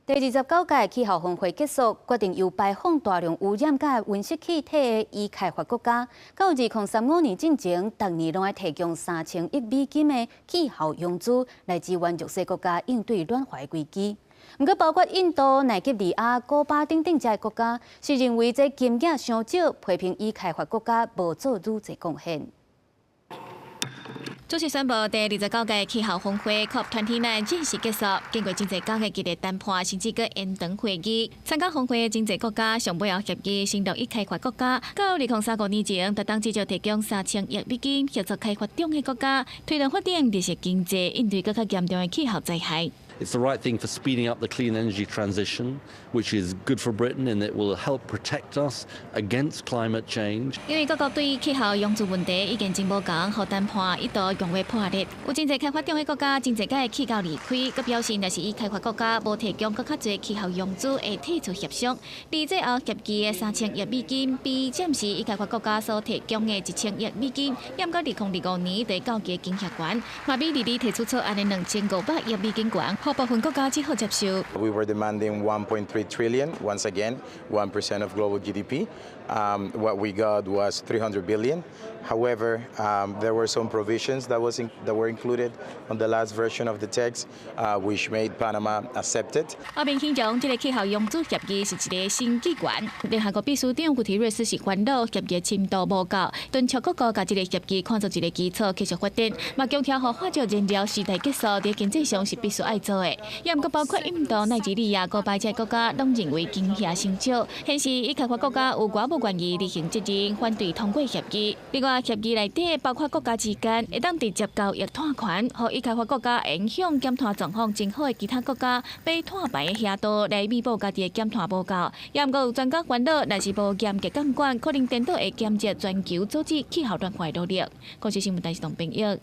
第29屆氣候峰會結束，決定由排放大量污染佮溫室氣體的已開發國家，到2035年進前，逐年攏愛提供3000億美金的氣候融資，來支援弱勢國家應對暖化危機。毋過，包括印度、奈及利亞、古巴等等遮國家，是認為這金額傷少，批評已開發國家無做愈濟貢獻。主席宣布，第29屆氣候峰會 COP29 正式結束。經過真濟工的激烈談判，甚至閣延長會議。參加峰會的真濟國家上尾後協議，承諾已開發國家到2035年前，逐冬至少提供3000億美金協助開發中的國家推動發展綠色經濟，應對閣較嚴重的氣候災害。 It's the right thing for speeding up the clean energy transition, which is good for Britain and it will help protect us against climate change. 因為各國對氣候融資問題意見真無仝，予談判一度強欲破裂。有真濟開發中的國家真濟擺氣到離開，閣表示若是已開發國家無提供閣較濟氣候融資，會退出協商。而最後協議的3000億美金，比暫時已開發國家所提供的1000億美金，毋過2025年就到期金額懸，嘛比二二提出草案的2500億美金懸。予部分國家只好接受。 We were demanding 1.3 trillion, once again, 1% of global GDP. What we got was 300 billion. However, there were some provisions that were included on the last version of the text, which made Panama accept it. 阿明形容這个氣候融資協議是一个新紀元。聯合國秘書長古提瑞斯是煩惱協議深度無夠，敦促各國共這个協議看作一个基礎繼續發展，嘛強調予化石燃料時代結束，佇經濟上是必須愛做的。也毋過包括印度、奈及利亞、古巴這國家，攏認為金額傷少，顯示已開發國家有寡無願意履行責任，反對通過協議。另外，協議內底包括國家之間會當直接交易碳權，予已開發國家影響減碳狀況真好的其他國家，買碳排的額度來彌補家己的減碳無夠。也毋過有專家煩惱，若是無嚴格監管，可能顛倒會減弱全球阻止氣候暖化的努力。公視新聞台是董編譯。